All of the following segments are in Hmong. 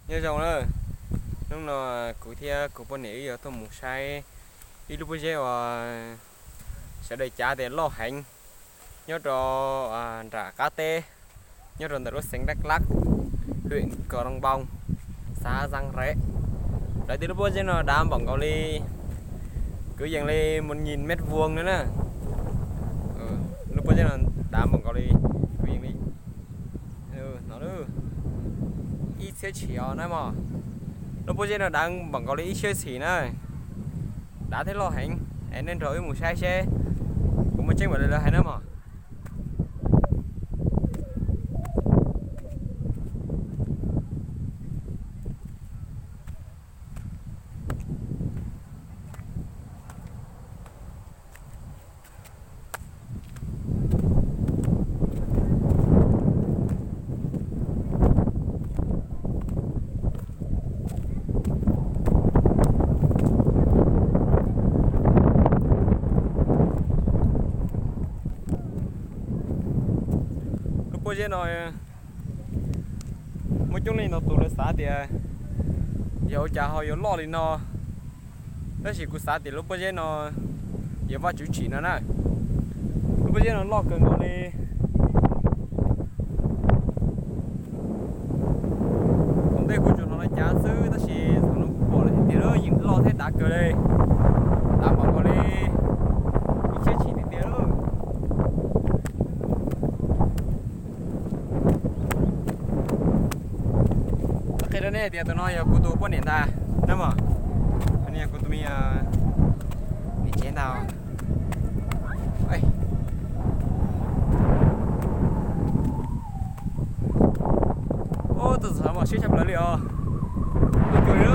Nyob zoo na, hnub no kuv thiab kuv poj niam wb yuav tuaj mus saib ib lub pob zeb uas sawv daws cav tias loj heev nyob rau nram qab teb, nyob rau ntawm lub xeev Dak Lak, huyện Krông Bông, xã Giang Ré. Lawv tias lub pob zeb no dav npaum nkaus li, kwv yees li một nghìn mét vuông no na. Lub pob zeb no dav npaum nkaus li, kwv yees li, no ib txhiab tshim os na mog. Lub pob zeb no dav npaum nkaus li ib txhiab tshim na. Dav thiab loj heev, es nej nrog wb mus saib seb puas muaj tseeb npaum li lawv hais na mog. Lub pob zeb no muaj coob leej ntau tus lawv xav tias yog ua cas ho yuav loj li no, tab sis kuv xav tias lub pob zeb no yog Vajtswv tsim no na. Lub pob zeb no loj kawg nkaus li. Thaum ntej kuv tsuas hnov lawv cav xwb, tab sis thaum no kuv pom lawm tiag tiag, yeej loj thiab dav kawg li. Dav npaum nkaus li ib txhiab tshim tiag tiag. Qhia rau nej tias tus no yog kuv tus poj niam ntag na mog. Tus no yog kuv tus me niam tsev ntag. Ub, tus ntxhais mas siab tshaj plaws li os. Tuaj cuag li.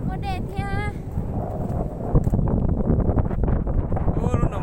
Muaj dej thiab. Ub, lub no